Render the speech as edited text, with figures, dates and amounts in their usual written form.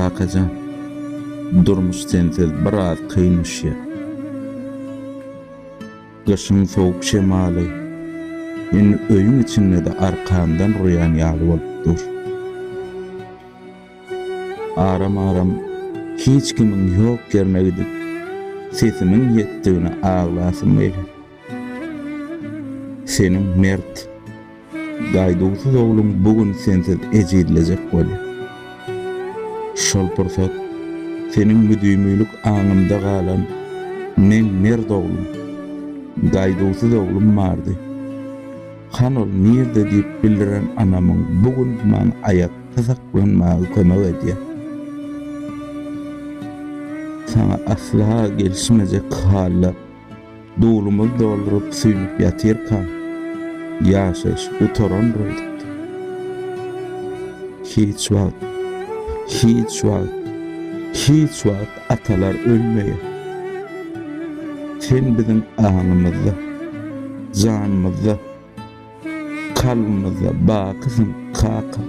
Kakajan, durmuş sensiz biraz kyn düşýär. Gyşyň sowuk şemaly indi öýüň içinde-de arkamdan urýan ýaly bolup dur. Aram-aram hiç kimiň ýok ýerine gidip, sesimiň ýetdigine aglasym gelýär. Seniň mert, gaýduwsyz ogluň bu gün sensiz ejizlejek bolýar. Şol pursat seniň müdimilik aňymda galan meň mert oglum, gaýduwsyz oglum bardy. Han ol nirde diýip bildiren anamyň bu gün maňa aýakda saklanmaga kömek edýär. Saňa asla gelişmejek halda Dulumyz dolduryp süýnüp ýatyrkam, ýaşaýyş gutarandyr öýdüpdim. Hiç wagt, hiç wagt, hiç wagt atalar ölmeýär. Sen biziň aňymyzda, janymyzda, kalbymyzda bakysyň, kaka.